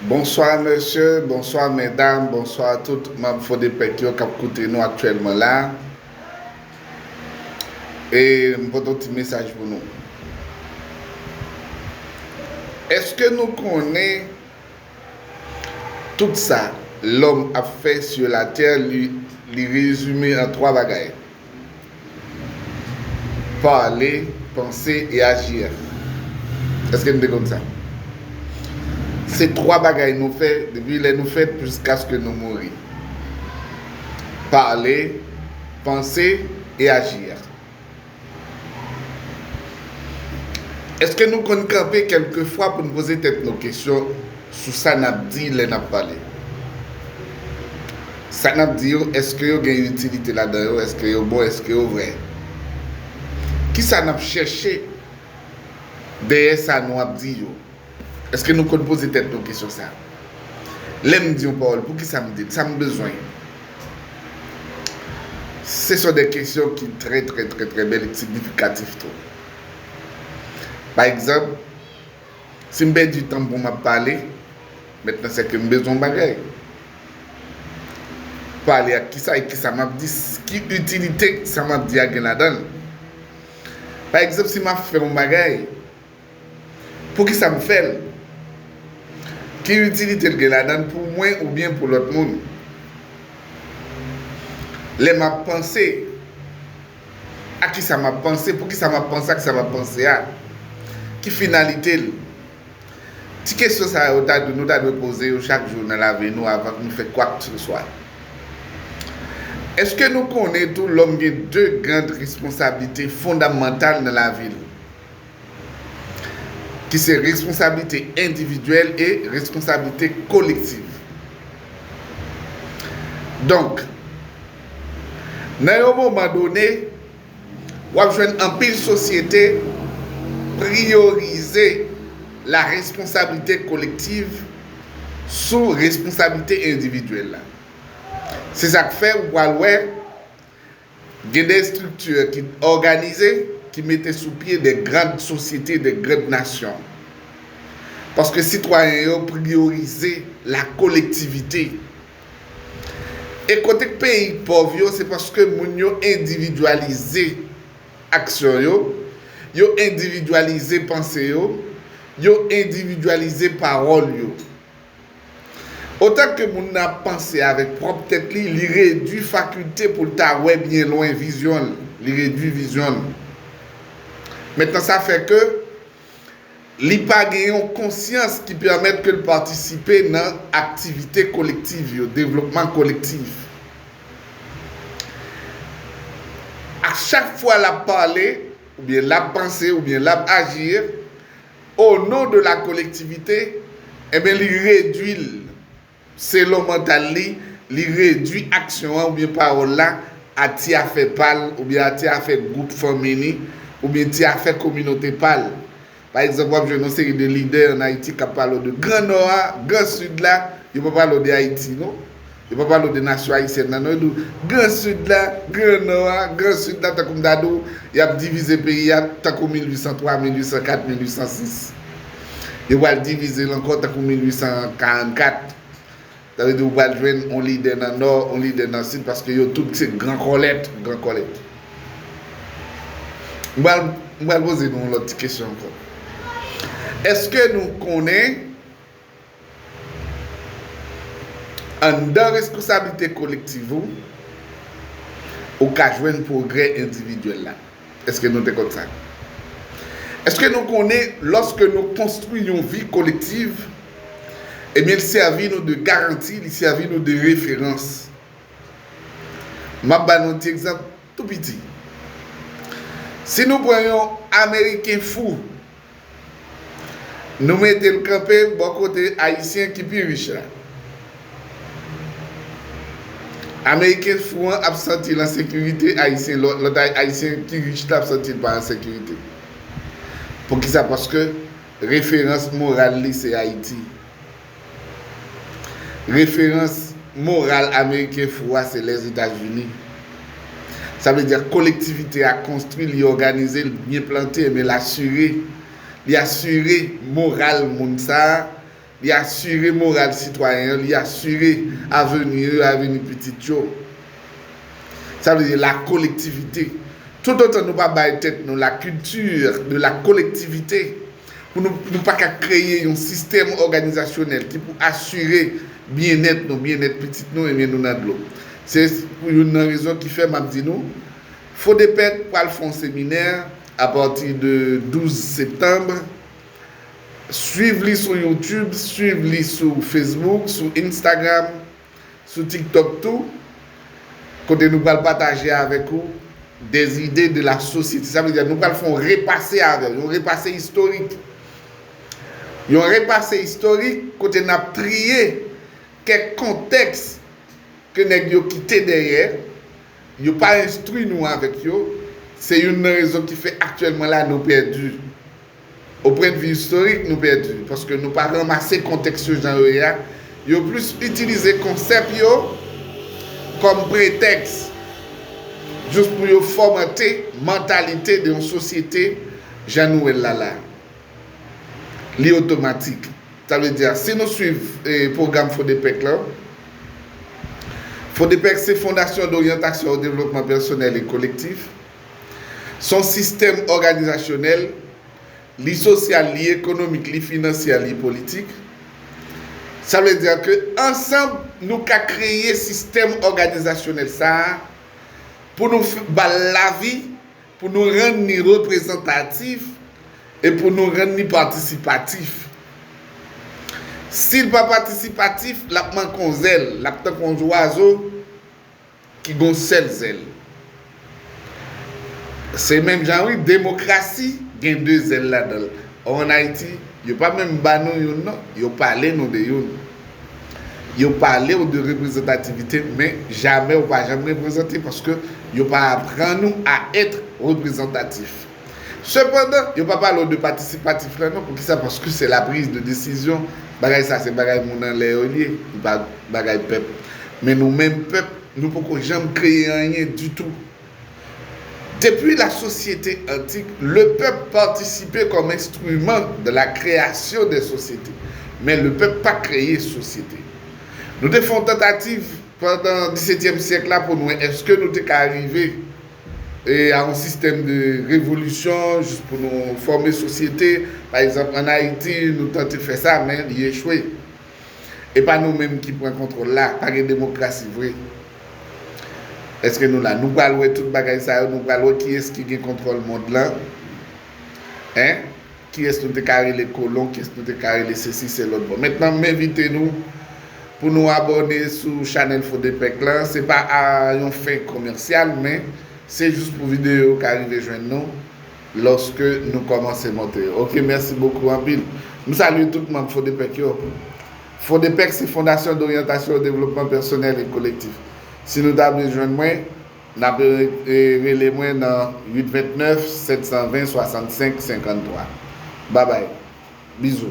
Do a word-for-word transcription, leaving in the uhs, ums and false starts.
Bonswa mesye, bonswa medam, bonswa tout manm Fodepèk yo k ap koute nou aktyèlman la. E m pote yon ti mesaj pou nou. Èske nou konnen tout sa lòm ap fè sur la terre, li, li rezime an twa bagay? Parler, penser et agir. Èske nou te konn sa? Se twa bagay nou fè depi lè nou fèt jiskaske nou mouri. Parler, penser et agir. Èske nou konn kanpe kèlkefwa pou n poze tèt nou kesyon sou sa n ap di lè n ap pale? Sa n ap di yo, èske yo gen itilite ladan yo? Èske yo bon? Èske yo vrè? Kisa n ap chèche dèyè sa nou ap di yo? Èske nou konn poze tèt nou kesyon sa? Lè m di yon pawòl, poukisa m di l? Sa m bezwen? Se sont des questions ki trè, trè, trè, trè bèl e signifikatif tou. Pa egzanp, si m pèdi tan m pou m ap pale, mentnan se ke m bezwen yon bagay. Pale ak kisa e kisa m ap di, ki itilite sa m ap di a gen ladan l? Pa egzanp, si m ap fè yon bagay, poukisa m fè l? Ki itilite l gen ladan l pou mwen oubyen pou lòt moun? Lè m ap panse, a kisa m ap panse? Poukisa m ap panse ak sa m ap panse a? Ki finalite l? Ti kesyon sa yo ta dwe, nou ta dwe poze yo chak jou nan lavi nou avan ke nou fè kwakeseswa. Èske nou konnen tou lòm gen de grand responsablite fondamantal nan lavi l, ki se responsablite endividyèl e responsablite kolektiv? Donk, nan yon moman done, w ap jwenn anpil sosyete priyorize la responsabilité collective sou responsablite endividyèl la. Se sa k fè ou pral wè gen de estrikti ki òganize, ki mete sou pye de grand sosyete, de grand nasyon. Paske sitwayen yo priyorize la kolektivite. E kote k peyi pòv yo, se paske moun yo endividyalize aksyon yo, yo endividyalize panse yo, yo endividyalize pawòl yo. Otan ke moun nan ap panse avèk pwòp tèt li, li redui fakilte pou l ta wè byen lwen vizyon l, li redui vizyon l. Mentnan, sa fè ke li pa gen yon konsyans ki pèmèt ke l patisipe nan aktivite kolektiv yo, devlopman kolektif. A chak fwa l ap pale, oubyen l ap panse, oubyen l ap aji, au nom de la collectivité, enben, li redui l, selon mantal li, li redui aksyon an oubyen pawòl la a ti afè pa l, oubyen a ti afè gwoup fanmi li, oubyen ti afè kominote pa l. Pa egzanp, w ap jwenn yon seri de lidè ann Ayiti k ap pale w de Gran Nò a, Gran Sid la, yo pa pale w de Ayiti, non. Yo pa pale w de nasyon ayisyèn nan, non. Yo di w Gran Sid la, Gran Nò a, Gran Sid la, tankou m ta di w, y ap divize peyi a tankou mil uit san twa, mil uit san kat, mil uit san sis. Yo pral divize l ankò tankou mil uit san karannkat. Sa vle di ou pral jwenn yon lidè nan Nò, yon lidè nan Sid, paske yo tout se gran kòlèt, gran kòlèt. M pral, m pral poze nou yon lòt ti kesyon ankò. Èske nou konnen, anndan responsablite kolektiv ou, ou ka jwenn pwogrè endividyèl la? Èske nou te konn sa? Èske nou konnen, lòske nou konstwi yon vi kolektiv, ebyen, li sèvi nou de garanti, li sèvi nou de referans? M ap ba nou ti egzanp tou piti. Si nou pran yon Ameriken fou, nou mete l kanpe bò kote Ayisyen ki pi rich la. Ameriken fou an ap santi l an sekirite, Ayisyen, lò-, lòt Ay-, Ayisyen ki rich la ap santi l pa an sekirite. Poukisa? Paske referans moral li se Ayiti. Referans moral Ameriken fou a se Lèzetazini. Sa vle di kolektivite a konstwi, li òganize, li byen plante, men l asire, li asire moral moun sa a Li asire moral sitwayen an, li asire avni yo, avni pitit yo. Sa vle di la kolektivite. Toutotan nou pa bay tèt nou la culture de la collectivité, pou nou, nou pa ka kreye yon sistèm òganizasyonèl ki pou asire byennèt nou, byennèt pitit nou, ebyen nou nan dlo. Se pou youn nan rezon ki fè m ap di nou, Fodepèk pral fè yon seminè apati de douz septanm. Swiv li sou YouTube, swiv li sou Facebook, sou Instagram, sou TikTok tou, kote nou pral pataje avèk ou des idées de la société. Sa vle di nou pral fè yon repase avè w, yon repase istorik. Yon repase istorik kote n ap triye kèk kontèks ke nèg yo kite dèyè, yo pa enstwi nou avèk yo, se youn nan rezon ki fè aktyèlman la nou pèdi. Au point de vue historique, nou pèdi, paske nou pa ranmase kontèks yo jan yo ye a. Yo plis itilize konsèp yo kòm pretèks, jis pou yo fòmante mantalite de yon sosyete jan nou wè l la la. Li otomatik. Sa vle di, si nou swiv eh, pwogram Fodepèk la, Fodepèk se Fondation d'orientation au développement personnel et collectif. Se yon sistèm òganizasyonèl, li sosyal, li ekonomik, li finansyè, li politik. Sa vle di ke ansanm, nou ka kreye sistèm òganizasyonèl sa a pou nou f- ba l lavi, pou nou rann li reprezantatif e pou nou rann li patisipatif. Si l pa patisipatif, l ap manke yon zèl, l ap tankou yon zwazo ki gen yon sèl zèl. Se menm jan wi, demokrasi gen de zèl ladan l. Or, ann Ayiti, yo pa menm ba nou youn non, yo pale nou de youn. Yo pale w de reprezantativite, men jamè ou pa janm reprezante paske yo pa aprann ou a èt reprezantatif. Sepandan, yo pa pale w de patisipatif la non. Poukisa? Paske se la prise de décision. Bagay sa se bagay moun anlè yo l ye, li pa bagay pèp. Men nou menm pèp, nou poko janm kreye anyen ditou. Depuis la société antique, le peuple participait comme instrument de la création des sociétés. Men le pèp pa kreye sosyete. Nou te fè yon tantativ pandan disetyèm syèk la pou nou wè èske nou te ka rive e, a yon sistèm de revolisyon jis pou nou fòme sosyete. Pa egzanp, ann Ayiti, nou tante fè sa, men li echwe. E pa nou menm ki pran kontwòl la, pa gen demokrasi vre. Èske nou la? Nou pral wè tout bagay sa yo, nou pral wè kiyès ki gen kontwòl mond lan. Hein? Kiyès nou te ka rele kolon, kiyès nou te ka rele sesi, se lòt bò. Mentnan, m envite nou pou nou abòne sou chanèl Fodepèk lan. Se pa a yon fen komèsyal, men se jis pou videyo yo ka rive jwenn nou lòske nou kòmanse monte yo. Ok, mèsi bokou anpil. M salye tout manm Fodepèk yo. Fodepèk se Fondation d'orientation au développement personnel et collectif. Si nou ta vle jwenn mwen, n ap re- e, rele mwen nan uit vennèf sèt san ven swasannsenk senkanntwa. Babay. Bizou.